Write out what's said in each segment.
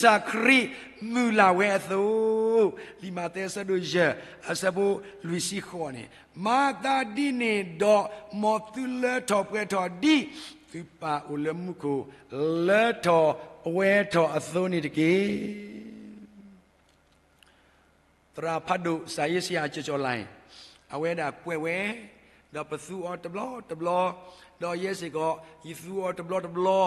ကစၢ်ခရံာ်မုၢ်လၢ်ဝဲအသိး, လံာ်မးသဲအဆၢဒိၣ်ယဲၢ် အဆၢဖိလွံၢ်ဆံဃိးန့ၣ်, မၤသးဒ်န့ၣ်ဒီး မ်သုလၢထီၣ်ပှဲၤထီၣ်ဒ် သုပၢ်အိၣ်လၢမူခိၣ် လၢထီၣ်ပှဲၤထီၣ်အသိးန့ၣ်တက့ၢ်. သရၣ်ဖးဒိၣ် စၤယ့စယၤ ကၠီၤကၠီၤလၢ်, အဝဲဒၣ်ကွဲးဝဲ, ဒီးပသူအီၤတဘျီတဘျီ, ဒီးယဲစ့ၢ်ကီး ယသူအီၤတဘျီတဘျီ,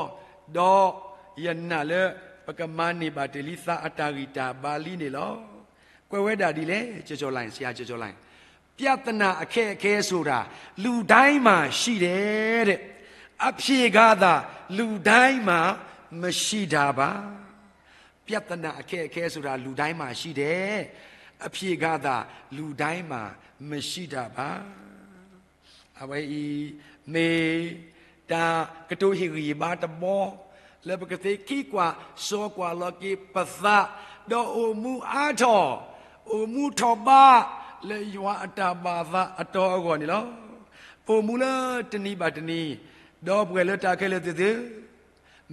ဒီးယနာ်လၢ ပကမၤန့ၢ်ဘၣ်တ့ၢ်လံသးအတၢ်ဂံၢ်တၢ်ဘါလံန့ၣ်လီၤ. ကွဲးဝဲဒၣ်ဒ်လဲၣ် ကၠီၤကၠီၤလၢ်, စယၤကၠီၤကၠီၤလၢ်, ပြဿနာအခက်အခဲဆိုတာ လူတိုင်းမှာရှိတယ်တဲ့, အဖြေကသာ လူတိုင်းမှာမရှိတာပါ. ပြဿနာအခက်အခဲဆိုတာ လူတိုင်းမှာရှိတယ်, အဖြေကသာ လူတိုင်းမှာမရှိတာပါ. အဝဲအံၤ မ့ၢ်တၢ်ကတိၤဟ့ၣ်ဂံၢ်ဟ့ၣ်ဘါတဘီ လၢပကသ့ခံကွၢ်စီကွၢ်လီၤက့ၤပသး, ဒီးအိၣ်မူအါထီၣ်, အိၣ်မူထီၣ်ဘး လၢယွၤအတၢ်ဘၣ်သးအတီအဂီၢ်န့ၣ်လီၤ. ပအိၣ်မူလၢတနံၤဘၣ်တနံၤ, ဒီပုၢ်ဝဲၢ်လၢတၢ်ခဲလၢာ်သ့ၣ်ဧၢ,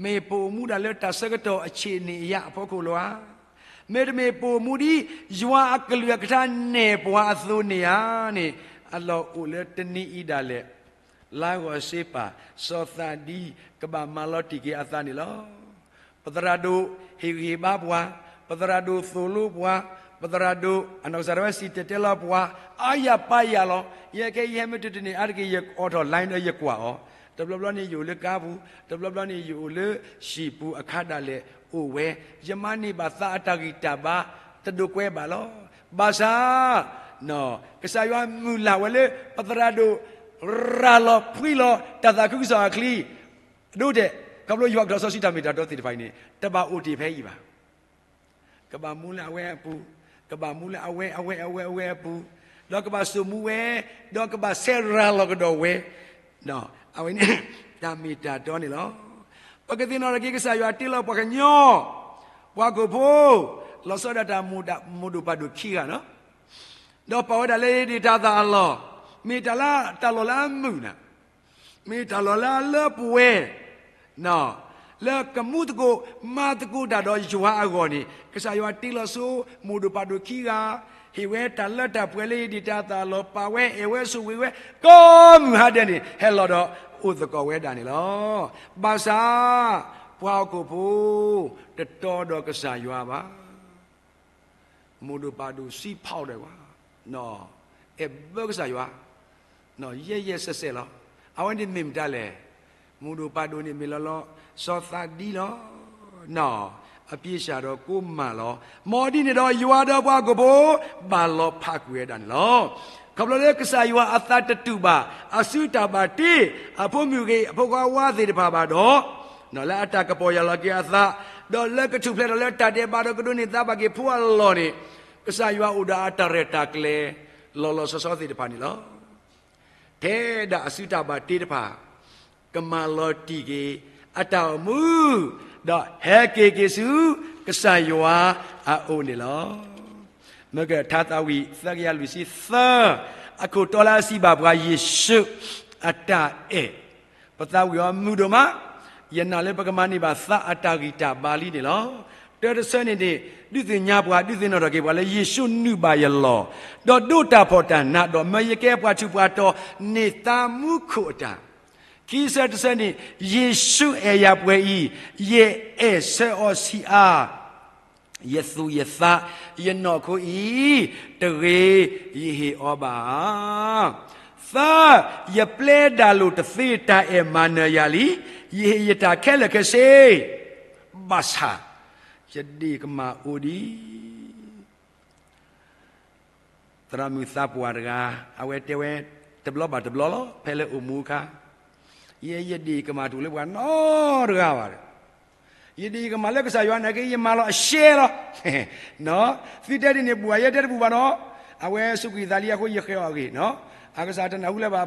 မ့ၢ်ပအိၣ်မူဒၣ်လၢတၢ်ဆၢကတီၢ်အဆ့ၣ်န့ၣ်အယါအဖီခိၣ်လီၤဧါ. မ့တမ့ၢ်ပအိၣ်မူဒ် ယွၤအကလုၢ်အကထါနဲၣ်ပှၤအသိးန့ၣ်ဧါန့ၣ်, အလီၢ်အိၣ်လၢတနံၤအံၤဒၣ်လဲာ် လါဂီၤစ့ပၢ် စီၤသးဒံ ကဘၣ်မၤလီၤတံၢ်က့ၤအသးန့ၣ်လီၤ. ပသရၣ်ဒိၣ်ဟ့ၣ်ဂံၢ်ဟ့ၣ်ဘါပှၤ, ပသရၣ်ဒိၣ်သိၣ်လိပှၤ, ပသရၣ်ဒိၣ်အနီၢ်ကစၢ်ဒၣ်ဝဲစံၣ်တဲၤတဲလီၤပှၤ, အါယၤပါယၤလီၤ. ယဲခဲအံၤယဟဲမ့ၢ်တုၤတန့ၢ်အါတက့ၢ် ယအိးထီၣ် line ဒီးယကွၢ်အီၤ, တဘျီဘျီန့ၣ်ယအိၣ်လၢကါပူၤ, တဘျီဘျီန့ၣ်ယအိၣ်လၢဟံၣ်ပူၤအခါဒၣ်လဲာ်အိၣ်ဝဲ, ယမၤန့ၢ်ဘၣ်သးအတၢ်ဂံၢ်တၢ်ဘါ တဒိးကွဲဘၣ်လီၤ. ဘၣ်ဆၣ် ကစၢ်ယွၤမုၢ်လၢ်ဝဲလၢ ပသရၣ်ဒိၣ် ရၤလီၤဖှံလီၤ တၢ်သးခုကစီၣ်အချံ, အဒိတဲာ် ခီဖျိယွၤကဒီးစီဆှံတၢ်မ့ၢ်တၢ်တီသ့ၣ်တဖၣ်အံၤန့ၣ် တဘၣ်အိၣ်တ့ၢ်ဖဲအံၤဘၣ်. ကဘၣ်မူလၢအဝဲအပူၤ, ကဘၣ်မူလၢအဝဲ အဝဲ အဝဲ အဝဲအပူၤ, ဒီးကဘၣ်စိာ်မူဝဲ, ဒီးကဘၣ်ဆဲးရၤလီၤကဒီးဝဲ, အဝဲန့ၣ် တၢ်မ့ၢ်တၢ်တီန့ၣ်လီၤ. ပကသ့ၣ်နီၣ်ထီၣ်က့ၤ ကစၢ်ယွၤတ့လီၤပှၤကညီ, ပှၤဟီၣ်ခိၣ်ဖိ, လီၤဆီဒၣ်တၢ်မိၢ်ဒိၣ်ပၢ်ဒိၣ်ခံဂၤန့ၣ်, ဒီးပာ်ဝဲဒၣ်လၢဒ့ၣ်တၢ်သၣ်အလီၢ်, မ့ၢ်တၢ်လၢတၢ်လီၢ်လၢအမုာ်နၤ, မ့ၢ်တၢ်လီၢ်လၢအလၢပှဲၤ, လၢကမူသကိးမၤသကိးတၢ်ဒီးယွၤအဂီၢ်န့ၣ် ကစၢ်ယွၤတ့လီၤဆူမိၢ်ဒိၣ်ပၢ်ဒိၣ်ခံဂၤ, ဟ့ၣ်ဝဲတၢ်လၢတၢ်ပှဲၤလၢဒ့ၣ်တၢ်သၣ်အလီၢ်, ပာ်ဝဲအဲၣ်ဝဲဆိၣ်ဂ့ၤဝဲ, ကိးမုၢ်ဟါဒဲးန့ၣ် ဟဲလီၤဒီးအိၣ်သကိးဝဲဒၣ်န့ၣ်လီၤ. ဘၣ်ဆၣ် ပှၤဟီၣ်ခိၣ်ဖိ တတီဒီးကစၢ်ယွၤဘၣ်. မိၢ်ဒိၣ်ပၢ်ဒိၣ်စံးဖီၣ်ဒီးပှၤ, အဲၣ်ဘၢကစၢ်ယွၤ, ယဲၢ်ယဲၢ်စဲးစဲးလီၤ. အဝဲန့ၣ်မ့ၢ်မတၤလဲၣ်. မိၢ်ဒိၣ်ပၢ်ဒိၣ်န့ၣ်မ့ၢ်လီၤလီၤ စီၤသးဒံလီၤ. အပျ့ၤစၢ်ဒီးကိးမးလီၤ. မ်ဒ်န့ၣ်ဒီး ယွၤဒီးပှၤဟီၣ်ခိၣ်ဖိ ဘၣ်လီၤဖးကွံာ်ဝဲဒၣ်န့ၣ်လီၤ. ခီဖျိလၢကစၢ်ယွၤအသးတတူာ်ဘၣ် အစုတၢ်ဘၣ်တ့ အဖိမုၣ်ဂ့ၤ အဖိခွါဝါသ့ၣ်တဖၣ်ဘၣ်ဒီး လၢအတၢ်ကပီၢ်ယၢ်လီၤက့ၤအသး, ဒီးလၢကထူၣ်ဖျဲးထီၣ်လၢတၢ်ဒဲးဘးဒီးကဒိးန့ၢ်သါဘၣ်က့ၤဖိအလီၢ်န့ၣ်, ကစၢ်ယွၤအိၣ်ဒီးအတၢ်ရဲၣ်တၢ်ကျဲၤ လီၤလီၤဆီဆီသ့ၣ်တဖၣ်န့ၣ်လီၤ. ထဲဒၣ်အစုတၢ်ဘၣ်တ့တဖၣ် ကမၤလီၤတံၢ်က့ၤ အတၢ်အိၣ်မူ, ဒီးဟဲက့ၤက့ၤဆူ ကစၢ်ယွၤအအိၣ်န့ၣ်လီၤ. မကထါသးဝံၣ် သၢကယၤလွံၢ်ဆံသၢ, အခိၣ်တီလၢအစံးဘၣ်ပှၤ ယ့ၣ်ၡူးအတၢ်အဲၣ်, ပသးဝံၣ်အီၤမုာ်ဒိၣ်မး, ယနာ်လၢပကမၤန့ၢ်ဘၣ်သးအတၢ်ဂံၢ်တၢ်ဘါလံန့ၣ်လီၤ. တၢတဆၢန့ၣ်န့ၣ် ဒုးသ့ၣ်ညါပှၤ ဒုးသ့ၣ်နီၣ်ထီၣ်က့ၤပှၤလၢ ယ့ၣ်ၡူးနုာ်ဘၣ်ယလီၢ်, ဒီးဒိးတၢ်ဖှီၣ်တၢ်နး ဒီးမၢယကဲပှၤထူးပှၤတီၤ န့ၢ်သးမူခိၣ်အတၢ်. ခံဆၢတဆၢန့ၣ် ယ့ၣ်ၡူးအဲၣ်ယၤပှဲၤအံၤ, ယအဲၣ်ဆၢအီၤဆံးအါ, ယသူၣ်ယသး ယနီၢ်ခိအံၤ တဂ့ၤယဟ့ၣ်အီၤဘၣ်ဧါ. သၢ, ယပျဲဒၣ်လိာ်တသ့ တၢ်အဲၣ်မၤနၢၤယၤလံ, ယဟ့ၣ်ယတၢ်ခဲလၢာ်ခဲဆ့, ဘၣ်ဆၣ် ယဒ့ၣ်ကမၢ်အိၣ်ဒံး သရၣ်မုၣ်သးပှၢ်တဂၤ အဝဲတဲဝဲ တဘျီဘၣ်တဘျီလီၤ ဖဲလၢအိၣ်မူအခါ, ယဲယဒ့ၣ်ကမၢ်တအိၣ်လၢပှၤနီတဂၤဘၣ်ဒီး, ယဒ့ၣ်ယကမၢ်လၢကစၢ်ယွၤနာ်က့ ယမၤလီၤအရှဲလီၤ. သုတဲဒ်န့ၣ်ဘူးဧါ, ယဲတဲတဘူးဘၣ်နီၤ, အဝဲစူးကွံာ်သးလံအဃိ ယဃဲၤအီၤအဂ့ၢ်, အကစၢ်တနၢ်ဟူလၢၤဘၣ်အဖိ